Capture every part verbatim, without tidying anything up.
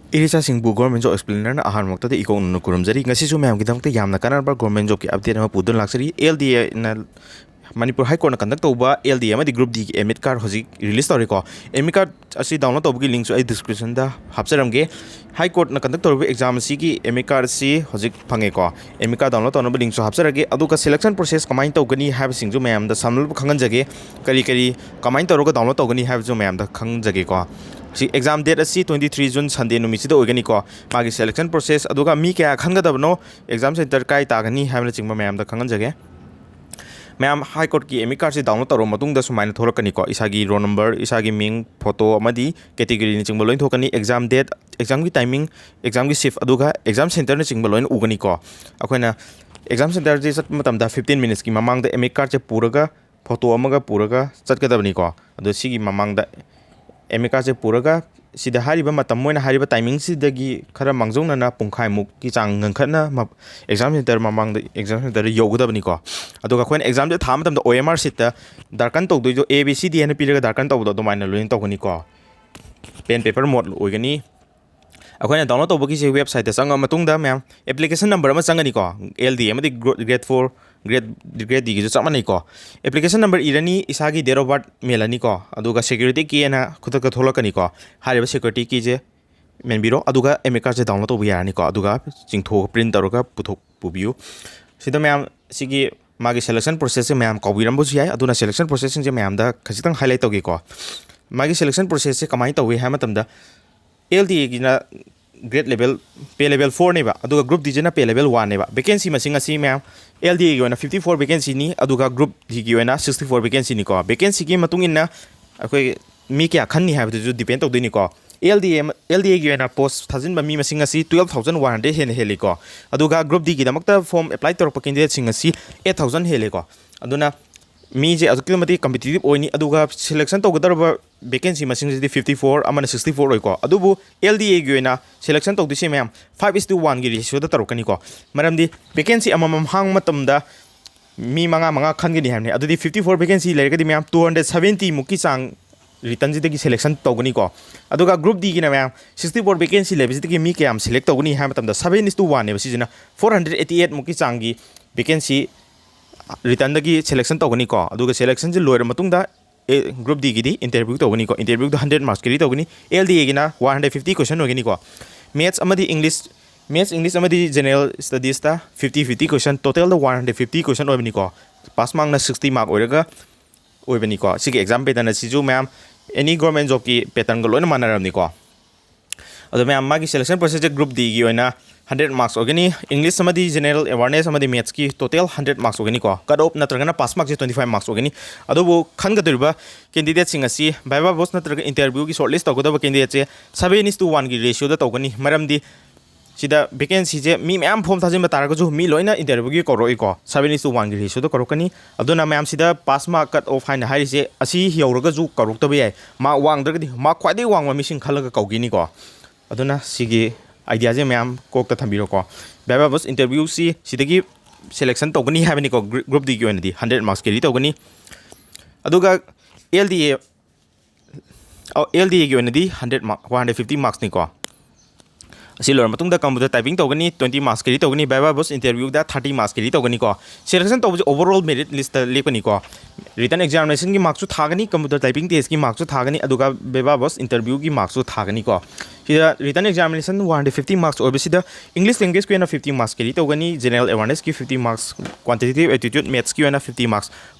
ꯏꯔꯤꯆꯥꯁꯤꯡꯕꯨ Government Job Explainerꯅ ꯑꯍꯥꯟꯕꯃꯛꯇꯗ ꯏꯀꯣꯛꯅꯅ ꯈꯨꯔꯨꯝꯖꯔꯤ꯫ ꯉꯁꯤꯁꯨ ꯃꯌꯥꯝꯒꯤꯗꯃꯛꯇ ꯌꯥꯝꯅ ꯀꯥꯟꯅꯕ government jobꯀꯤ update ꯑꯃ ꯄꯨꯗꯨꯅ ꯂꯥꯛꯆꯔꯤ꯫ ꯑꯦꯜ ꯗꯤ ꯑꯦꯅ, ꯃꯅꯤꯄꯨꯔ High Courtꯅ conduct ꯇꯧꯕ ꯑꯦꯜ ꯗꯤ ꯑꯦ ꯑꯃꯗꯤ Group Dꯒꯤ admit card ꯍꯧꯖꯤꯛ release ꯇꯧꯔꯦꯀꯣ꯫ Admit card ꯑꯁꯤ download ꯇꯧꯕꯒꯤ linkꯁꯨ ꯑꯩ descriptionꯗ ꯍꯥꯞꯆꯔꯝꯒꯦ꯫ High Courtꯅ conduct ꯇꯧꯔꯤꯕ exam ꯑꯁꯤꯒꯤ admit cardꯁꯤ ꯍꯧꯖꯤꯛ ꯐꯪꯉꯦꯀꯣ꯫ Admit card download ꯇꯧꯅꯕ linkꯁꯨ ꯍꯥꯞꯆꯔꯒꯦ꯫ ꯑꯗꯨꯒ selection process ꯀꯃꯥꯏꯅ ꯇꯧꯒꯅꯤ ꯍꯥꯏꯕꯁꯤꯡꯁꯨ ꯃꯌꯥꯝꯗ ꯁꯝꯂꯞ ꯈꯪꯍꯟꯖꯒꯦ꯫ ꯀꯔꯤ ꯀꯔꯤ ꯀꯃꯥꯏꯅ ꯇꯧꯔꯒ download ꯇꯧꯒꯅꯤ ꯍꯥꯏꯕꯁꯨ ꯃꯌꯥꯝꯗ ꯈꯪꯖꯒꯦꯀꯣ꯫ ꯁꯤ exam date ꯑꯁꯤ twenty three June Sunday ꯅꯨꯃꯤꯠꯁꯤꯗ ꯑꯣꯏꯒꯅꯤꯀꯣ꯫ ꯃꯥꯒꯤ selection process, ꯑꯗꯨꯒ ꯃꯤ ꯀꯌꯥ ꯈꯟꯒꯗꯕꯅꯣ, exam center ꯀꯥꯏ ꯇꯥꯒꯅꯤ ꯍꯥꯏꯕꯅꯆꯤꯡꯕ ꯃꯌꯥꯝꯗ ꯈꯪꯍꯟꯖꯒꯦ꯫ ꯃꯌꯥꯝ, High Courtꯀꯤ admit cardꯁꯤ download ꯇꯧꯔꯕ ꯃꯇꯨꯡꯗ ꯁꯨꯃꯥꯏꯅ ꯊꯣꯛꯂꯛꯀꯅꯤꯀꯣ꯫ ꯏꯁꯥꯒꯤ roll number, ꯏꯁꯥꯒꯤ ꯃꯤꯡ, photo ꯑꯃꯗꯤ categoryꯅꯆꯤꯡꯕ ꯂꯣꯏꯅ ꯊꯣꯛꯀꯅꯤ꯫ Exam date, examꯒꯤ timing, examꯒꯤ shift, ꯑꯗꯨꯒ exam centerꯅꯆꯤꯡꯕ ꯂꯣꯏꯅ ꯎꯒꯅꯤꯀꯣ꯫ ꯑꯩꯈꯣꯏꯅ exam centerꯁꯤ ꯆꯠꯄ ꯃꯇꯝꯗ fifteen minutesꯀꯤ ꯃꯃꯥꯡꯗ admit cardꯁꯦ ꯄꯨꯔꯒ, photo ꯑꯃꯒ ꯄꯨꯔꯒ ꯆꯠꯀꯗꯕꯅꯤꯀꯣ꯫ ꯑꯗꯣ ꯁꯤꯒꯤ ꯃꯃꯥꯡꯗ admit cardꯁꯦ ꯄꯨꯔꯒ, ꯁꯤꯗ ꯍꯥꯏꯔꯤꯕ ꯃꯇꯝ, ꯃꯣꯏꯅ ꯍꯥꯏꯔꯤꯕ timingꯁꯤꯗꯒꯤ ꯈꯔ ꯃꯥꯡꯖꯧꯅꯅ ꯄꯨꯡꯈꯥꯏꯃꯨꯛꯀꯤ ꯆꯥꯡ ꯉꯟꯈꯠꯅ ꯃ-, exam center ꯃꯃꯥꯡꯗ, exam centerꯗ ꯌꯧꯒꯗꯕꯅꯤꯀꯣ꯫ ꯑꯗꯨꯒ ꯑꯩꯈꯣꯏꯅ examꯁꯦ ꯊꯥꯕ ꯃꯇꯝꯗ O M R sheetꯇ ꯗꯥꯔꯀꯟ ꯇꯧꯗꯣꯏꯗꯣ A B C D ꯍꯥꯏꯅ ꯄꯤꯔꯒ ꯗꯥꯔꯀꯟ ꯇꯧꯕꯗꯣ ꯑꯗꯨꯃꯥꯏꯅ ꯂꯣꯏꯅ ꯇꯧꯒꯅꯤꯀꯣ꯫ Pen paper mode ꯑꯣꯏꯒꯅꯤ꯫ ꯑꯩꯈꯣꯏꯅ download ꯇꯧꯕꯒꯤꯁꯦ websiteꯇ ꯆꯪꯉ ꯃꯇꯨꯡꯗ ꯃꯌꯥꯝ application number ꯑꯃ ꯆꯪꯒꯅꯤꯀꯣ, ꯑꯦꯜ ꯗꯤ ꯑꯦ ꯑꯃꯗꯤ gro-, grade four, grade, grade Dꯒꯤꯁꯨ ꯆꯞ ꯃꯥꯟꯅꯩꯀꯣ꯫ Application number ꯏꯔꯅꯤ, ꯏꯁꯥꯒꯤ date of birth ꯃꯦꯜꯂꯅꯤꯀꯣ, ꯑꯗꯨꯒ security key ꯑꯅ ꯈꯨꯗꯛꯇ ꯊꯣꯛꯂꯛꯀꯅꯤꯀꯣ꯫ ꯍꯥꯏꯔꯤꯕ security keyꯁꯦ ꯃꯦꯟꯕꯤꯔꯣ, ꯑꯗꯨꯒ admit cardꯁꯦ download ꯇꯧꯕ ꯌꯥꯔꯅꯤꯀꯣ꯫ ꯑꯗꯨꯒ ꯆꯤꯡꯊꯣꯛꯑꯒ print ꯇꯧꯔꯒ ꯄꯨꯊꯣꯛ-, ꯄꯨꯕꯤꯌꯨ꯫ ꯁꯤꯗ ꯃꯌꯥꯝ ꯁꯤꯒꯤ ꯃꯥꯒꯤ selection processꯁꯦ ꯃꯌꯥꯝ ꯀꯥꯎꯕꯤꯔꯝꯕꯁꯨ ꯌꯥꯏ, ꯑꯗꯨꯅ selection processꯁꯤꯡꯁꯦ ꯃꯌꯥꯝꯗ ꯈꯖꯤꯛꯇꯪ highlight ꯇꯧꯒꯦꯀꯣ꯫ ꯃꯥꯒꯤ selection processꯁꯦ ꯀꯃꯥꯏꯅ ꯇꯧꯏ ꯍꯥꯏꯕ ꯃꯇꯝꯗ, ꯑꯦꯜ ꯗꯤ ꯑꯦꯒꯤꯅ grade level, pay level fourꯅꯦꯕ, ꯑꯗꯨꯒ Group Dꯁꯤꯅ pay level oneꯅꯦꯕ꯫ Vacancy ꯃꯁꯤꯡ ꯑꯁꯤ ꯃꯌꯥꯝ, ꯑꯦꯜ ꯗꯤ ꯑꯦꯒꯤ ꯑꯣꯏꯅ fifty four vacancyꯅꯤ, ꯑꯗꯨꯒ Group Dꯒꯤ ꯑꯣꯏꯅ sixty four vacancyꯅꯤꯀꯣ꯫ Vacancyꯒꯤ ꯃꯇꯨꯡ ꯏꯟꯅ ꯑꯩꯈꯣꯏ ꯃꯤ ꯀꯌꯥ ꯈꯟꯅꯤ ꯍꯥꯏꯕꯗꯨꯁꯨ depend ꯇꯧꯗꯣꯏꯅꯤꯀꯣ꯫ ꯑꯦꯜ ꯗꯤ ꯑꯦ, ꯑꯦꯜ ꯗꯤ ꯑꯦꯒꯤ ꯑꯣꯏꯅ post ꯊꯥꯖꯤꯟꯕ ꯃꯤ ꯃꯁꯤꯡ ꯑꯁꯤ twelve thousand one hundred ꯍꯦꯟꯅ ꯍꯦꯜꯂꯤꯀꯣ꯫ ꯑꯗꯨꯒ Group Dꯒꯤꯗꯃꯛꯇ form apply ꯇꯧꯔꯛꯄ candidateꯁꯤꯡ ꯑꯁꯤ eight thousand ꯍꯦꯜꯂꯤꯀꯣ꯫ ꯑꯗꯨꯅ ꯃꯤꯁꯦ ꯑꯗꯨꯛꯀꯤ ꯃꯇꯤꯛ competitive ꯑꯣꯏꯅꯤ꯫ ꯑꯗꯨꯒ selection ꯇꯧꯒꯗꯧꯔꯕ vacancy ꯃꯁꯤꯡꯁꯤꯗꯤ fifty four, ꯑꯃꯅ sixty four ꯑꯣꯏꯀꯣ꯫ ꯑꯗꯨꯕꯨ ꯑꯦꯜ ꯗꯤ ꯑꯦꯒꯤ ꯑꯣꯏꯅ selection ꯇꯧꯗꯣꯏꯁꯦ ꯃꯌꯥꯝ five is to oneꯒꯤ ratioꯗ ꯇꯧꯔꯛꯀꯅꯤꯀꯣ꯫ ꯃꯔꯝꯗꯤ vacancy ꯑꯃꯃꯝ ꯍꯥꯡꯕ ꯃꯇꯝꯗ ꯃꯤ ꯃꯉꯥ ꯃꯉꯥ ꯈꯟꯒꯅꯤ ꯍꯥꯏꯕꯅꯤ꯫ ꯑꯗꯨꯗꯤ fifty four vacancy ꯂꯩꯔꯒꯗꯤ ꯃꯌꯥꯝ two hundred seventy ꯃꯨꯛꯀꯤ ꯆꯥꯡ ꯔꯤꯇꯟꯁꯤꯗꯒꯤ ꯁꯦꯂꯦꯛꯁꯟ ꯇꯧꯒꯅꯤꯀꯣ꯫ ꯑꯗꯨꯒ ꯒ꯭ꯔꯨꯞ ꯗꯤꯒꯤꯅ ꯃꯌꯥꯝ ꯁꯤꯛꯁꯇꯤ ꯐꯣꯔ ꯚꯦꯀꯦꯟꯁꯤ ꯂꯩꯕꯁꯤꯗꯒꯤ ꯃꯤ ꯀꯌꯥꯝ ꯁꯦꯂꯦꯛ ꯇꯧꯒꯅꯤ ꯍꯥꯏꯕ ꯃꯇꯝꯗ ꯁꯕꯦꯟ ꯏꯁ ꯇꯨ ꯋꯥꯟꯅꯦꯕ꯫ ꯁꯤꯁꯤꯅ ꯐꯣꯔ ꯍꯟꯗ꯭ꯔꯦꯗ ꯑꯩꯠꯇꯤ ꯑꯩꯠ ꯃꯨꯛꯀꯤ ꯆꯥꯡꯒꯤ ꯚꯦꯀꯦꯟꯁꯤ ꯔꯤꯇꯟꯗꯒꯤ ꯁꯦꯂꯦꯛꯁꯟ ꯇꯧꯒꯅꯤꯀꯣ꯫ ꯑꯗꯨꯒ ꯁꯦꯂꯦꯛꯁꯟꯁꯤ ꯂꯣꯏꯔ ꯃꯇꯨꯡꯗ ꯑꯦ ꯒ꯭ꯔꯨꯞ ꯗꯤꯒꯤꯗꯤ ꯏꯟꯇꯔꯚ꯭ꯌꯨ ꯇꯧꯒꯅꯤꯀꯣ꯫ ꯏꯟꯇꯔꯚ꯭ꯌꯨꯗ ꯍꯟꯗ꯭ꯔꯦꯗ ꯃꯥꯔꯛꯁ ꯀꯦꯔꯤ ꯇꯧꯒꯅꯤ꯫ ꯑꯦꯜ ꯗꯤ ꯑꯦꯒꯤꯅ ꯋꯥꯟ ꯍꯟꯗ꯭ꯔꯦꯗ ꯐꯤꯐꯇꯤ ꯀꯣꯏꯁꯟ ꯑꯣꯏꯒꯅꯤꯀꯣ꯫ ꯃꯦꯠꯁ ꯑꯃꯗꯤ ꯏꯪꯂꯤꯁ ꯃꯦꯠꯁ ꯏꯪꯂꯤꯁ ꯑꯃꯗꯤ ꯖꯦꯅꯔꯦꯜ ꯁ꯭ꯇꯗꯤꯁꯇ ꯐꯤꯐꯇꯤ ꯐꯤꯐꯇꯤ ꯀꯣꯏꯁꯟ, ꯇꯣꯇꯦꯜꯗ ꯋꯥꯟ ꯍꯟꯗ꯭ꯔꯦꯗ ꯐꯤꯐꯇꯤ ꯀꯣꯏꯁꯟ ꯑꯣꯏꯕꯅꯤꯀꯣ꯫ ꯄꯥꯁ ꯃꯥꯔꯛꯅ ꯁꯤꯛꯁꯇꯤ ꯃꯥꯔꯛ ꯑꯣꯏꯔꯒ ꯑꯣꯏꯕꯅꯤꯀꯣ꯫ ꯁꯤꯒꯤ ꯑꯦꯛꯖꯥꯝ ꯄꯦꯇꯔꯟ ꯑꯁꯤꯁꯨ ꯃꯌꯥꯝ ꯑꯦꯅꯤ ꯒꯣꯔꯃꯦꯟ ꯖꯣꯕꯀꯤ ꯄꯦꯇꯔꯟꯒ ꯂꯣꯏꯅ ꯃꯥꯟꯅꯔꯕꯅꯤꯀꯣ꯫ ꯑꯗꯣ ꯃꯌꯥꯝ ꯃꯥꯒꯤ ꯁꯦꯂꯦꯛꯁꯟ ꯄ꯭ꯔꯣꯁꯦꯁꯁꯦ ꯒ꯭ꯔꯨꯞ ꯗꯤꯒꯤ ꯑꯣꯏꯅ ꯍꯟꯗ꯭ꯔꯦꯗ ꯃꯥꯔꯛꯁ ꯑꯣꯏꯒꯅꯤ꯫ ꯏꯪꯂꯤꯁ ꯑꯃꯗꯤ ꯖꯦꯅꯔꯦꯜ ꯑꯦꯋꯥꯔꯅꯦꯁ ꯑꯃꯗꯤ ꯃꯦꯠꯁꯀꯤ ꯇꯣꯇꯦꯜ ꯍꯟꯗ꯭ꯔꯦꯗ ꯃꯥꯔꯛꯁ ꯑꯣꯏꯒꯅꯤꯀꯣ꯫ ꯀꯠ ꯑꯣꯐ ꯅꯠꯇ꯭ꯔꯒꯅ ꯄꯥꯁ ꯃꯥꯔꯛꯁꯦ ꯇ꯭ꯋꯦꯟꯇꯤ ꯐꯥꯏꯚ ꯃꯥꯔꯛꯁ ꯑꯣꯏꯒꯅꯤ꯫ ꯑꯗꯨꯕꯨ ꯈꯟꯒꯗꯧꯔꯤꯕ ꯀꯦꯟꯗꯤꯗꯦꯠꯁꯤꯡ ꯑꯁꯤ ꯚꯥꯏꯚꯥ ꯚꯣꯁ ꯅꯠꯇ꯭ꯔꯒ ꯏꯟꯇꯔꯚ꯭ꯌꯨꯒꯤ ꯁꯣꯔꯠ ꯂꯤꯁ ꯇꯧꯒꯗꯕ ꯀꯦꯟꯗꯤꯗꯦꯠꯁꯦ ꯁꯕꯦꯟ ꯏꯁ ꯇꯨ ꯋꯥꯟꯒꯤ ꯔꯦꯁꯤꯌꯣꯗ ꯇꯧꯒꯅꯤ꯫ ꯃꯔꯝꯗꯤ ꯁꯤꯗ ꯚꯦꯀꯦꯟꯁꯤꯁꯦ ꯃꯤ ꯃꯌꯥꯝ ꯐꯣꯝ ꯊꯥꯖꯤꯟꯕ ꯇꯥꯔꯒꯁꯨ ꯃꯤ ꯂꯣꯏꯅ ꯏꯟꯇꯔꯚ꯭ꯌꯨꯒꯤ ꯀꯧꯔꯛꯏꯀꯣ꯫ ꯁꯕꯦꯟ ꯏꯁ ꯇꯨ ꯋꯥꯟꯒꯤ ꯔꯦꯁꯤꯌꯣꯗ ꯀꯧꯔꯛꯀꯅꯤ꯫ ꯑꯗꯨꯅ ꯃꯌꯥꯝ ꯁꯤꯗ ꯄꯥꯁ ꯃꯥꯔꯛ ꯀꯠ ꯑꯣꯐ ꯍꯥꯏꯅ ꯍꯥꯏꯔꯤꯁꯦ ꯑꯁꯤ ꯌꯧꯔꯒꯁꯨ ꯀꯧꯔꯛꯇꯕ ꯌꯥꯏ꯫ ꯃꯥꯔꯛ ꯋꯥꯡꯗ꯭ꯔꯒꯗꯤ ꯃꯥꯔꯛ ꯈ꯭ꯋꯥꯏꯗꯒꯤ ꯋꯥꯡꯕ ꯃꯤꯁꯤꯡ ꯈꯜꯂꯒ ꯀꯧꯈꯤꯅꯤꯀꯣ꯫ ꯑꯗꯨꯅ ꯁꯤꯒꯤ ꯑꯥꯏꯗꯤꯌꯥꯁꯦ ꯃꯌꯥꯝ ꯀꯣꯛꯇ ꯊꯝꯕꯤꯔꯣꯀꯣ꯫ ꯚꯥꯏꯚꯥ ꯚꯣꯁ ꯏꯟꯇꯔꯚ꯭ꯌꯨꯁꯤ ꯁꯤꯗꯒꯤ ꯁꯦꯂꯦꯛꯁꯟ ꯇꯧꯒꯅꯤ ꯍꯥꯏꯕꯅꯤꯀꯣ꯫ ꯒ꯭ꯔꯨꯞ ꯗꯤꯒꯤ ꯑꯣꯏꯅꯗꯤ ꯍꯟꯗ꯭ꯔꯦꯗ ꯃꯥꯔꯛꯁ ꯀꯦꯔꯤ ꯇꯧꯒꯅꯤ꯫ ꯑꯗꯨꯒ L D A L D ꯑꯦꯒꯤ ꯑꯣꯏꯅꯗꯤ hundred mark one hundred fifty ꯃꯥꯔꯛꯁꯅꯤꯀꯣ꯫ ꯑꯁꯤ ꯂꯣꯏꯔ ꯃꯇꯨꯡꯗ ꯀꯝꯄ꯭ꯌꯨꯇꯔ ꯇꯥꯏꯄꯤꯡ ꯇꯧꯒꯅꯤ, ꯇ꯭ꯋꯦꯟꯇꯤ ꯃꯥꯔꯛꯁ ꯀꯦꯔꯤ ꯇꯧꯒꯅꯤ꯫ ꯚꯥꯏꯚꯥ ꯚꯣꯁ ꯏꯟꯇꯔꯚ꯭ꯌꯨꯗ ꯊꯥꯔꯇꯤ ꯃꯥꯔꯛꯁ ꯀꯦꯔꯤ ꯇꯧꯒꯅꯤꯀꯣ꯫ ꯁꯦꯂꯦꯛꯁꯟ ꯇꯧꯕꯁꯦ ꯑꯣꯚꯔꯑꯣꯜ ꯃꯦꯔꯤꯠ ꯂꯤꯁꯇ ꯂꯦꯞꯀꯅꯤꯀꯣ꯫ ꯔꯤꯇꯟ ꯑꯦꯛꯖꯥꯃꯤꯅꯦꯁꯟꯒꯤ ꯃꯥꯔꯛꯁꯨ ꯊꯥꯒꯅꯤ, ꯀꯝꯄ꯭ꯌꯨꯇꯔ ꯇꯥꯏꯄꯤꯡ ꯇꯦꯁꯀꯤ ꯃꯥꯔꯛꯁꯨ ꯊꯥꯒꯅꯤ, ꯑꯗꯨꯒ ꯚꯥꯏꯚꯥ ꯚꯣꯁ ꯏꯟꯇꯔꯚ꯭ꯌꯨꯒꯤ ꯃꯥꯔꯛꯁꯨ ꯊꯥꯒꯅꯤꯀꯣ꯫ ꯁꯤꯗ written examination one hundred fifty marks ꯑꯣꯏꯕꯁꯤꯗ ꯏꯪꯂꯤꯁ ꯂꯦꯡꯒ꯭ꯋꯦꯖꯀꯤ ꯑꯣꯏꯅ ꯐꯤꯐꯇꯤ ꯃꯥꯔꯛꯁ ꯀꯦꯔꯤ ꯇꯧꯒꯅꯤ, ꯖꯦꯅꯔꯦꯜ ꯑꯦꯋꯥꯔꯅꯦꯁꯀꯤ ꯐꯤꯐꯇꯤ ꯃꯥꯔꯛꯁ, ꯀ꯭ꯋꯥꯟꯇꯤꯇꯦꯇꯤꯞ ꯑꯦꯞꯇꯤꯇ꯭ꯌꯨꯠ ꯃꯦꯠꯁꯀꯤ ꯑꯣꯏꯅ ꯐꯤꯐꯇꯤ ꯃꯥꯔꯛꯁ꯫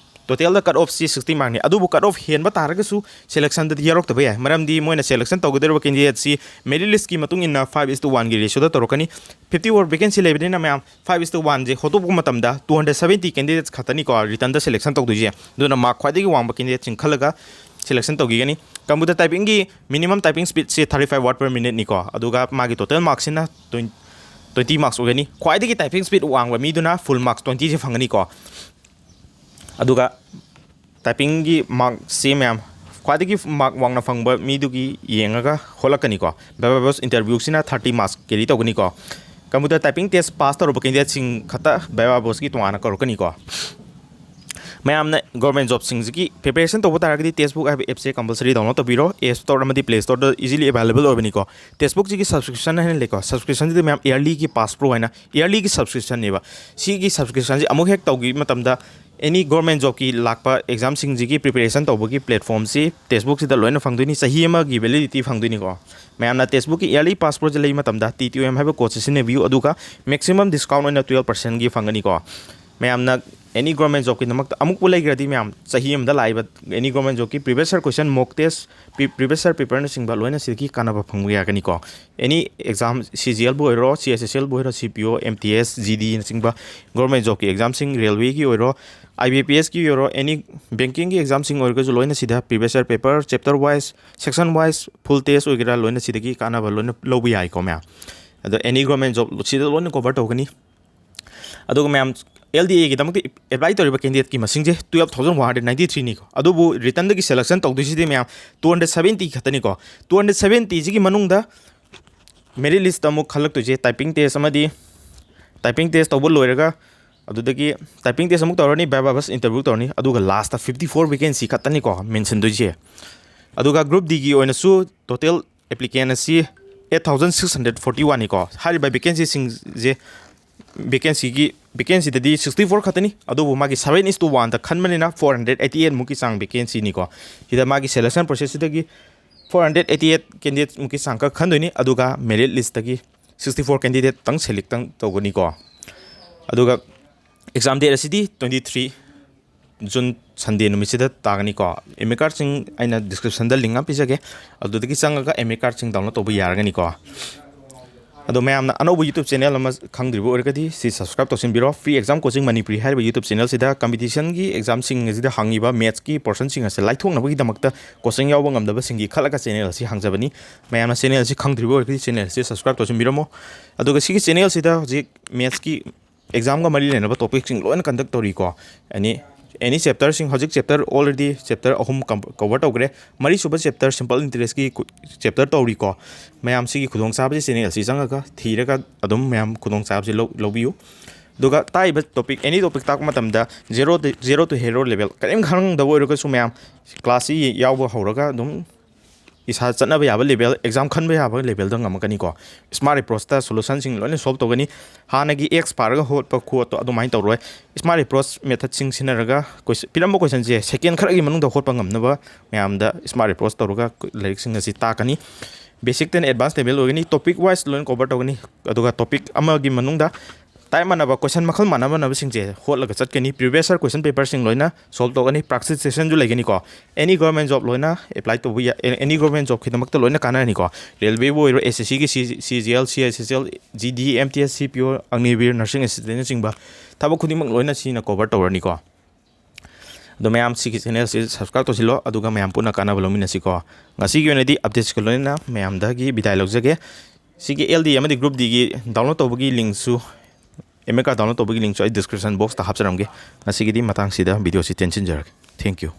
ꯇꯣꯇꯦꯜꯗ ꯀꯠ ꯑꯣꯐꯁꯤ ꯁꯤꯛꯁꯇꯤ ꯃꯥꯔꯛꯅꯤ꯫ ꯑꯗꯨꯕꯨ ꯀꯠ ꯑꯣꯐ ꯍꯦꯟꯕ ꯇꯥꯔꯒꯁꯨ ꯁꯦꯂꯦꯛꯁꯟꯗꯗꯤ ꯌꯥꯎꯔꯛꯇꯕ ꯌꯥꯏ꯫ ꯃꯔꯝꯗꯤ ꯃꯣꯏꯅ ꯁꯦꯂꯦꯛꯁꯟ ꯇꯧꯒꯗꯧꯔꯤꯕ ꯀꯦꯟꯗꯤꯗꯦꯠꯁꯤ ꯃꯦꯔꯤꯠ ꯂꯤꯁꯀꯤ ꯃꯇꯨꯡ ꯏꯟꯅ ꯐꯥꯏꯚ ꯏꯁ ꯇꯨ ꯋꯥꯟꯒꯤ ꯔꯦꯁꯤꯌꯣꯗ ꯇꯧꯔꯛꯀꯅꯤ꯫ ꯐꯤꯐꯇꯤ ꯑꯣꯚꯔ ꯚꯦꯀꯦꯟꯁꯤ ꯂꯩꯕꯅꯤꯅ ꯃꯌꯥꯝ ꯐꯥꯏꯚ ꯏꯁ ꯇꯨ ꯋꯥꯟꯁꯦ ꯍꯣꯠꯇꯣꯛꯄ ꯃꯇꯝꯗ ꯇꯨ ꯍꯟꯗ꯭ꯔꯦꯗ ꯁꯕꯦꯟꯇꯤ ꯀꯦꯟꯗꯤꯗꯦꯠꯁ ꯈꯛꯇꯅꯤꯀꯣ ꯔꯤꯇꯟꯗ ꯁꯦꯂꯦꯛꯁꯟ ꯇꯧꯗꯣꯏꯁꯦ꯫ ꯑꯗꯨꯅ ꯃꯥꯔꯛ ꯈ꯭ꯋꯥꯏꯗꯒꯤ ꯋꯥꯡꯕ ꯀꯦꯟꯗꯤꯗꯦꯠꯁꯤꯡ ꯈꯜꯂꯒ ꯁꯦꯂꯦꯛꯁꯟ ꯇꯧꯈꯤꯒꯅꯤ꯫ ꯀꯝꯄ꯭ꯌꯨꯇꯔ ꯇꯥꯏꯄꯤꯡꯒꯤ ꯃꯤꯅꯤꯃꯝ ꯇꯥꯏꯄꯤꯡ ꯁ꯭ꯄꯤꯗꯁꯦ ꯊꯥꯔꯇꯤ ꯐꯥꯏꯚ ꯋꯥꯔꯗ ꯄꯔ ꯃꯤꯅꯤꯠꯅꯤꯀꯣ꯫ ꯑꯗꯨꯒ ꯃꯥꯒꯤ ꯇꯣꯇꯦꯜ ꯃꯥꯔꯛꯁꯤꯅ ꯇ꯭ꯋꯦꯟꯇꯤ ꯃꯥꯔꯛꯁ ꯑꯣꯏꯒꯅꯤ꯫ ꯈ꯭ꯋꯥꯏꯗꯒꯤ ꯇꯥꯏꯄꯤꯡ ꯁ꯭ꯄꯤꯗ ꯋꯥꯡꯕ ꯃꯤꯗꯨꯅ ꯐꯨꯜ ꯃꯥꯔꯛꯁ ꯇ꯭ꯋꯦꯟꯇꯤꯁꯦ ꯐꯪꯒꯅꯤꯀꯣ꯫ ꯑꯗꯨꯒ ꯇꯥꯏꯄꯤꯡꯒꯤ ꯃꯥꯔꯛꯁꯤ ꯃꯌꯥꯝ ꯈ꯭ꯋꯥꯏꯗꯒꯤ ꯃꯥꯔꯛ ꯋꯥꯡꯅ ꯐꯪꯕ ꯃꯤꯗꯨꯒꯤ ꯌꯦꯡꯉꯒ ꯍꯣꯠꯂꯛꯀꯅꯤꯀꯣ꯫ ꯚꯥꯏꯚꯥ ꯚꯣꯁ ꯏꯟꯇꯔꯚ꯭ꯌꯨꯁꯤꯅ ꯊꯥꯔꯇꯤ ꯃꯥꯔꯛꯁ ꯀꯦꯔꯤ ꯇꯧꯒꯅꯤꯀꯣ꯫ ꯀꯝꯄ꯭ꯌꯨꯇꯔ ꯇꯥꯏꯄꯤꯡ ꯇꯦꯁ ꯄꯥꯁ ꯇꯧꯔꯕ ꯀꯦꯟꯗꯤꯗꯦꯠꯁꯤꯡ ꯈꯛꯇ ꯚꯥꯏꯚꯥ ꯚꯣꯁꯀꯤ ꯇꯣꯉꯥꯟꯅ ꯀꯧꯔꯛꯀꯅꯤꯀꯣ꯫ ꯃꯌꯥꯝꯅ ꯒꯣꯔꯃꯦꯟ ꯖꯣꯕꯁꯤꯡꯁꯤꯒꯤ ꯄ꯭ꯔꯤꯄꯦꯔꯦꯁꯟ ꯇꯧꯕ ꯇꯥꯔꯒꯗꯤ, ꯇꯦꯛꯁꯕꯨꯛ ꯍꯥꯏꯕ ꯑꯦꯞꯁꯦ ꯀꯝꯄꯜꯁꯔꯤ ꯗꯥꯎꯟꯂꯣꯗ ꯇꯧꯕꯤꯔꯣ꯫ ꯑꯦꯞ ꯁ꯭ꯇꯣꯔ ꯑꯃꯗꯤ ꯄ꯭ꯂꯦ ꯁ꯭ꯇꯣꯔꯗ ꯏꯖꯤꯂꯤ ꯑꯦꯕꯥꯏꯂꯦꯕꯜ ꯑꯣꯏꯕꯅꯤꯀꯣ꯫ ꯇꯦꯛꯁꯕꯨꯛꯁꯤꯒꯤ ꯁꯕꯁꯀ꯭ꯔꯤꯞꯁꯟ ꯍꯥꯏꯅ ꯂꯩꯀꯣ, ꯁꯕꯁꯀ꯭ꯔꯤꯞꯁꯟꯁꯤꯗ ꯃꯌꯥꯝ ꯏꯌꯔꯂꯤꯒꯤ ꯄꯥꯁ ꯄ꯭ꯔꯣ ꯍꯥꯏꯅ, ꯏꯌꯔꯂꯤꯒꯤ ꯁꯕꯁꯀ꯭ꯔꯤꯞꯁꯟꯅꯦꯕ꯫ ꯁꯤꯒꯤ ꯁꯕꯁꯀ꯭ꯔꯤꯞꯁꯟꯁꯤ ꯑꯃꯨꯛ ꯍꯦꯛ ꯇꯧꯈꯤꯕ ꯃꯇꯝꯗ, ꯑꯦꯅꯤ ꯒꯣꯔꯃꯦꯟ ꯖꯣꯕꯀꯤ ꯂꯥꯛꯄ ꯑꯦꯛꯖꯥꯝꯁꯤꯡꯁꯤꯒꯤ ꯄ꯭ꯔꯤꯄꯦꯔꯦꯁꯟ ꯇꯧꯕꯒꯤ ꯄ꯭ꯂꯦꯠꯐꯣꯝꯁꯤ ꯇꯦꯛꯁꯕꯨꯛꯁꯤꯗ ꯂꯣꯏꯅ ꯐꯪꯗꯣꯏꯅꯤ꯫ ꯆꯍꯤ ꯑꯃꯒꯤ ꯚꯦꯂꯤꯗꯤꯇꯤ ꯐꯪꯗꯣꯏꯅꯤꯀꯣ꯫ ꯃꯌꯥꯝꯅ ꯇꯦꯛꯁꯕꯨꯛꯀꯤ ꯏꯌꯔꯂꯤ ꯄꯥꯁ ꯄ꯭ꯔꯣꯁꯦ ꯂꯩꯕ ꯃꯇꯝꯗ ꯇꯤ ꯇꯤ ꯑꯣ ꯑꯦꯝ ꯍꯥꯏꯕ ꯀꯣꯗꯁꯦ ꯁꯤꯖꯤꯟꯅꯕꯤꯌꯨ, ꯑꯗꯨꯒ ꯃꯦꯛꯁꯤꯃꯝ ꯗꯤꯁꯀꯥꯎꯟ ꯑꯣꯏꯅ ꯇꯨꯌꯦꯜꯞ ꯄꯥꯔꯁꯦꯟꯒꯤ ꯐꯪꯒꯅꯤꯀꯣ꯫ ꯃꯌꯥꯝꯅ ꯑꯦꯅꯤ ꯒꯣꯔꯃꯦꯟ ꯖꯣꯕꯀꯤꯗꯃꯛꯇ ꯑꯃꯨꯛꯄꯨ ꯂꯩꯈ꯭ꯔꯗꯤ, ꯃꯌꯥꯝ ꯆꯍꯤ ꯑꯃꯗ ꯂꯥꯛꯏꯕ ꯑꯦꯅꯤ ꯒꯣꯔꯃꯦꯟ ꯖꯣꯕꯀꯤ ꯄ꯭ꯔꯤꯚꯤꯌꯁ ꯌꯔ ꯀꯣꯏꯁꯟ, ꯃꯣꯛ ꯇꯦꯁ, ꯄ꯭ꯔꯤꯚꯤꯌꯁ ꯌꯔ ꯄꯦꯄꯔꯅꯆꯤꯡꯕ ꯂꯣꯏꯅ ꯁꯤꯗꯒꯤ ꯀꯥꯟꯅꯕ ꯐꯪꯕ ꯌꯥꯒꯅꯤꯀꯣ꯫ ꯑꯦꯅꯤ ꯑꯦꯛꯖꯥꯝ, ꯁꯤ ꯖꯤ ꯑꯦꯜꯕꯨ ꯑꯣꯏꯔꯣ, ꯁꯤ ꯑꯦꯁ ꯑꯦꯁ ꯑꯦꯜꯕꯨ ꯑꯣꯏꯔꯣ, ꯁꯤ ꯄꯤ ꯑꯣ, ꯑꯦꯝ ꯇꯤ ꯑꯦꯁ, ꯖꯤ ꯗꯤꯅꯆꯤꯡꯕ ꯒꯣꯔꯃꯦꯟ ꯖꯣꯕꯀꯤ ꯑꯦꯛꯖꯥꯝꯁꯤꯡ, ꯔꯦꯜꯋꯦꯒꯤ ꯑꯣꯏꯔꯣ, ꯑꯥꯏ ꯕꯤ ꯄꯤ ꯑꯦꯁꯀꯤ ꯑꯣꯏꯔꯣ, ꯑꯦꯅꯤ ꯕꯦꯡꯀꯤꯡꯒꯤ ꯑꯦꯛꯖꯥꯝꯁꯤꯡ ꯑꯣꯏꯔꯒꯁꯨ ꯂꯣꯏꯅ ꯁꯤꯗ previous year paper, chapter wise, section wise, full test ꯑꯣꯏꯒꯦꯔꯥ, ꯂꯣꯏꯅ ꯁꯤꯗꯒꯤ ꯀꯥꯟꯅꯕ ꯂꯣꯏꯅ ꯂꯧꯕ ꯌꯥꯏꯀꯣ ꯃꯌꯥꯝ꯫ ꯑꯗꯣ ꯑꯦꯅꯤ ꯒꯣꯔꯃꯦꯟ ꯖꯣꯕ ꯁꯤꯗ ꯂꯣꯏꯅ ꯀꯣꯚꯔ ꯇꯧꯒꯅꯤ꯫ ꯑꯗꯨꯒ ꯃꯌꯥꯝ, ꯑꯦꯜ ꯗꯤ ꯑꯦꯒꯤꯗꯃꯛꯇ ꯑꯦꯄ꯭ꯂꯥꯏ ꯇꯧꯔꯤꯕ ꯀꯦꯟꯗꯤꯗꯦꯠꯀꯤ ꯃꯁꯤꯡꯁꯦ twelve thousand one hundred ninety ꯊ꯭ꯔꯤꯅꯤꯀꯣ꯫ ꯑꯗꯨꯕꯨ ꯔꯤꯇꯟꯗꯒꯤ ꯁꯦꯂꯦꯛꯁꯟ ꯇꯧꯗꯣꯏꯁꯤꯗꯤ ꯃꯌꯥꯝ ꯇꯨ ꯍꯟꯗ꯭ꯔꯦꯠ ꯁꯕꯦꯟꯇꯤ ꯈꯛꯇꯅꯤꯀꯣ꯫ ꯇꯨ ꯍꯟꯗ꯭ꯔꯦꯠ ꯁꯕꯦꯟꯇꯤꯁꯤꯒꯤ ꯃꯅꯨꯡꯗ ꯃꯦꯔꯤꯠ ꯂꯤꯁꯇ ꯑꯃꯨꯛ ꯈꯜꯂꯛꯇꯣꯏꯁꯦ ꯇꯥꯏꯄꯤꯡ ꯇꯦꯁ ꯑꯃꯗꯤ, ꯇꯥꯏꯄꯤꯡ ꯇꯦꯁ ꯇꯧꯕ ꯂꯣꯏꯔꯒ, ꯑꯗꯨꯗꯒꯤ ꯇꯥꯏꯄꯤꯡ ꯇꯦꯁ ꯑꯃꯨꯛ ꯇꯧꯔꯅꯤ, ꯚꯥꯏꯚꯥ ꯚꯁ ꯏꯟꯇꯔꯚ꯭ꯌꯨ ꯇꯧꯔꯅꯤ, ꯑꯗꯨꯒ ꯂꯥꯁꯇ ꯐꯤꯐꯇꯤ ꯐꯣꯔ ꯚꯦꯀꯦꯟꯁꯤ ꯈꯛꯇꯅꯤꯀꯣ ꯃꯦꯟꯁꯤꯟꯗꯣꯏꯁꯦ꯫ ꯑꯗꯨꯒ ꯒ꯭ꯔꯨꯞ ꯗꯤꯒꯤ ꯑꯣꯏꯅꯁꯨ ꯇꯣꯇꯦꯜ ꯑꯦꯄ꯭ꯂꯤꯀꯦꯟ ꯑꯁꯤ eight thousand six hundred forty ꯋꯥꯟꯅꯤꯀꯣ꯫ ꯍꯥꯏꯔꯤꯕ ꯚꯦꯀꯦꯟꯁꯤꯁꯤꯡꯁꯦ, ꯚꯦꯀꯦꯟꯁꯤꯒꯤ, ꯚꯦꯀꯦꯟꯁꯤꯗꯗꯤ ꯁꯤꯛꯁꯇꯤ ꯐꯣꯔ ꯈꯛꯇꯅꯤ, ꯑꯗꯨꯕꯨ ꯃꯥꯒꯤ ꯁꯕꯦꯟ ꯏꯁ ꯇꯨ ꯋꯥꯟꯗ ꯈꯟꯕꯅꯤꯅ ꯐꯣꯔ ꯍꯟꯗ꯭ꯔꯦꯠ ꯑꯩꯠꯇꯤ ꯑꯩꯠꯃꯨꯛꯀꯤ ꯆꯥꯡ ꯚꯦꯀꯦꯟꯁꯤꯅꯤꯀꯣ꯫ ꯁꯤꯗ ꯃꯥꯒꯤ ꯁꯦꯂꯦꯛꯁꯟ ꯄ꯭ꯔꯣꯁꯦꯁꯁꯤꯗꯒꯤ ꯐꯣꯔ ꯍꯟꯗ꯭ꯔꯦꯠ ꯑꯩꯠꯇꯤ ꯑꯩꯠ ꯀꯦꯟꯗꯤꯗꯦꯠꯃꯨꯛꯀꯤ ꯆꯥꯡ ꯈꯛ ꯈꯟꯗꯣꯏꯅꯤ, ꯑꯗꯨꯒ ꯃꯦꯔꯤꯠ ꯂꯤꯁꯇꯒꯤ ꯁꯤꯛꯁꯇꯤ ꯐꯣꯔ ꯀꯦꯟꯗꯤꯗꯦꯠꯇꯪ ꯁꯦꯂꯦꯛꯇꯪ ꯇꯧꯒꯅꯤꯀꯣ꯫ ꯑꯗꯨꯒ ꯑꯦꯛꯖꯥꯝ ꯗꯦꯠ ꯑꯁꯤꯗꯤ ꯇ꯭ꯋꯦꯟꯇꯤ ꯊ꯭ꯔꯤ ꯖꯨꯟ ꯁꯟꯗꯦ ꯅꯨꯃꯤꯠꯁꯤꯗ ꯇꯥꯒꯅꯤꯀꯣ꯫ ꯑꯦꯗꯃꯤꯠ ꯀꯥꯔꯗꯁꯤꯡ ꯑꯩꯅ ꯗꯤꯁꯀ꯭ꯔꯤꯞꯁꯟꯗ ꯂꯤꯡ ꯑꯃ ꯄꯤꯖꯒꯦ, ꯑꯗꯨꯗꯒꯤ ꯆꯪꯉꯒ ꯑꯦꯗꯃꯤꯠ ꯀꯥꯔꯗꯁꯤꯡ ꯗꯥꯎꯟꯂꯣꯗ ꯇꯧꯕ ꯌꯥꯔꯒꯅꯤꯀꯣ꯫ ꯑꯗꯣ ꯃꯌꯥꯝꯅ ꯑꯅꯧꯕ YouTube ꯆꯦꯅꯦꯜ ꯑꯃ ꯈꯪꯗ꯭ꯔꯤꯕ ꯑꯣꯏꯔꯒꯗꯤ ꯁꯤ ꯁꯕꯁꯀ꯭ꯔꯥꯏꯕ ꯇꯧꯁꯤꯟꯕꯤꯔꯣ꯫ Free Exam Coaching Manipuri ꯍꯥꯏꯔꯤꯕ YouTube ꯆꯦꯅꯦꯜꯁꯤꯗ ꯀꯝꯄꯤꯇꯤꯁꯟꯒꯤ ꯑꯦꯛꯖꯥꯝꯁꯤꯡ ꯑꯁꯤꯗ ꯍꯪꯉꯤꯕ ꯃꯦꯠꯁꯀꯤ ꯄꯣꯔꯁꯟꯁꯤꯡ ꯑꯁꯦ ꯂꯥꯏꯊꯣꯛꯅꯕꯒꯤꯗꯃꯛꯇ ꯀꯣꯆꯤꯡ ꯌꯥꯎꯕ ꯉꯝꯗꯕꯁꯤꯡꯒꯤ ꯈꯜꯂꯒ ꯆꯦꯅꯦꯜ ꯑꯁꯤ ꯍꯥꯡꯖꯕꯅꯤ꯫ ꯃꯌꯥꯝꯅ ꯆꯦꯅꯦꯜ ꯑꯁꯤ ꯈꯪꯗ꯭ꯔꯤꯕ ꯑꯣꯏꯔꯒꯗꯤ ꯆꯦꯅꯦꯜ ꯑꯁꯤ ꯁꯕꯁꯀ꯭ꯔꯥꯏꯕ ꯇꯧꯁꯤꯟꯕꯤꯔꯝꯃꯣ꯫ ꯑꯗꯨꯒ ꯁꯤꯒꯤ ꯆꯦꯅꯦꯜꯁꯤꯗ ꯍꯧꯖꯤꯛ ꯃꯦꯠꯁꯀꯤ ꯑꯦꯛꯖꯥꯝꯒ ꯃꯔꯤ ꯂꯩꯅꯕ ꯇꯣꯄꯤꯛꯁꯤꯡ ꯂꯣꯏꯅ ꯀꯟꯗꯛ ꯇꯧꯔꯤꯀꯣ꯫ ꯑꯦꯅꯤ, ꯑꯦꯅꯤ ꯆꯦꯞꯇꯔꯁꯤꯡ, ꯍꯧꯖꯤꯛ ꯆꯦꯞꯇꯔ already ꯆꯦꯞꯇꯔ ꯑꯍꯨꯝ ꯀꯝ-, ꯀꯣꯚꯔ ꯇꯧꯈ꯭ꯔꯦ꯫ ꯃꯔꯤꯁꯨꯕ ꯆꯦꯞꯇꯔ ꯁꯤꯝꯄꯜ ꯏꯟꯇꯔꯦꯁꯀꯤ ꯈꯨ-, ꯆꯦꯞꯇꯔ ꯇꯧꯔꯤꯀꯣ꯫ ꯃꯌꯥꯝ ꯁꯤꯒꯤ ꯈꯨꯗꯣꯡꯆꯥꯕꯁꯤ ꯆꯦꯅꯦꯜ ꯑꯁꯤ ꯆꯪꯉꯒ ꯊꯤꯔꯒ ꯑꯗꯨꯝ ꯃꯌꯥꯝ ꯈꯨꯗꯣꯡꯆꯥꯕꯁꯤ ꯂꯧ-, ꯂꯧꯕꯤꯌꯨ꯫ ꯑꯗꯨꯒ ꯇꯥꯛꯏꯕ topic, any topic ꯇꯥꯛꯄ ꯃꯇꯝꯗ zero, zero to hero level, ꯀꯔꯤꯝ ꯈꯪꯗꯕ ꯑꯣꯏꯔꯒꯁꯨ ꯃꯌꯥꯝ class ꯁꯤ ꯌꯥꯎꯕ ꯍꯧꯔꯒ ꯑꯗꯨꯝ ꯏꯁꯥ ꯆꯠꯅꯕ ꯌꯥꯕ level, exam ꯈꯟꯕ ꯌꯥꯕ level ꯗ ꯉꯝꯃꯛꯀꯅꯤꯀꯣ꯫ Smart approach ꯇ solution ꯁꯤꯡ ꯂꯣꯏꯅ solve ꯇꯧꯒꯅꯤ꯫ ꯍꯥꯟꯅꯒꯤ X ꯄꯥꯔꯒ ꯍꯣꯠꯄ ꯈꯣꯠꯇꯣ ꯑꯗꯨꯃꯥꯏꯅ ꯇꯧꯔꯣꯏ꯫ Smart approach method ꯁꯤꯡ ꯁꯤꯖꯤꯟꯅꯔꯒ question, ꯄꯤꯔꯝꯕ question ꯁꯦ second ꯈꯔꯒꯤ ꯃꯅꯨꯡꯗ ꯍꯣꯠꯄ ꯉꯝꯅꯕ ꯃꯌꯥꯝꯗ smart approach ꯇꯧꯔꯒ ꯂꯥꯏꯔꯤꯛꯁꯤꯡ ꯑꯁꯤ ꯇꯥꯛꯀꯅꯤ꯫ Basic ꯇꯩꯅ advance level ꯑꯣꯏꯒꯅꯤ꯫ Topic wise ꯂꯣꯏꯅ cover ꯇꯧꯒꯅꯤ꯫ ꯑꯗꯨꯒ topic ꯑꯃꯒꯤ ꯃꯅꯨꯡꯗ type ꯃꯥꯟꯅꯕ question ꯃꯈꯜ ꯃꯥꯟꯅ ꯃꯥꯟꯅꯕꯁꯤꯡꯁꯦ ꯍꯣꯠꯂꯒ ꯆꯠꯀꯅꯤ꯫ Previous year question paper ꯁꯤꯡ ꯂꯣꯏꯅ solve ꯇꯧꯒꯅꯤ꯫ Practice session ꯁꯨ ꯂꯩꯒꯅꯤꯀꯣ꯫ Any government job ꯂꯣꯏꯅ apply ꯇꯧꯕ ꯌꯥ-, any government job ꯈꯨꯗꯤꯡꯃꯛꯇ ꯂꯣꯏꯅ ꯀꯥꯟꯅꯔꯅꯤꯀꯣ꯫ Railway ꯕꯨ ꯑꯣꯏꯔꯣ, S S C ꯒꯤ C-, C G L, C H S L, G D, M T S, C P O, Agniveer, nursing assistant ꯅꯆꯤꯡꯕ ꯊꯕꯛ ꯈꯨꯗꯤꯡꯃꯛ ꯂꯣꯏꯅ ꯁꯤꯅ cover ꯇꯧꯔꯅꯤꯀꯣ꯫ ꯑꯗꯣ ꯃꯌꯥꯝ ꯁꯤꯒꯤ channel ꯁꯤ subscribe ꯇꯧꯁꯤꯜꯂꯣ, ꯑꯗꯨꯒ ꯃꯌꯥꯝ ꯄꯨꯟꯅ ꯀꯥꯟꯅꯕ ꯂꯧꯃꯤꯟꯅꯁꯤꯀꯣ꯫ ꯉꯁꯤꯒꯤ ꯑꯣꯏꯅꯗꯤ updates ꯀ ꯂꯣꯏꯅꯅ ꯃꯌꯥꯝꯗꯒꯤ ꯕꯤꯗꯥꯏ ꯂꯧꯖꯒꯦ꯫ ꯁꯤꯒꯤ L D ꯑꯃꯗꯤ group D ꯒꯤ download ꯇꯧꯕꯒꯤ link ꯁꯨ, admit card download ꯇꯧꯕꯒꯤ link ꯁꯨ ꯑꯩ description box ꯇ ꯍꯥꯞꯆꯔꯝꯒꯦ꯫ ꯉꯁꯤꯒꯤꯗꯤ ꯃꯇꯥꯡꯁꯤꯗ video ꯁꯤ ꯇꯦꯟꯁꯤꯟꯖꯔꯒꯦ꯫ Thank you꯫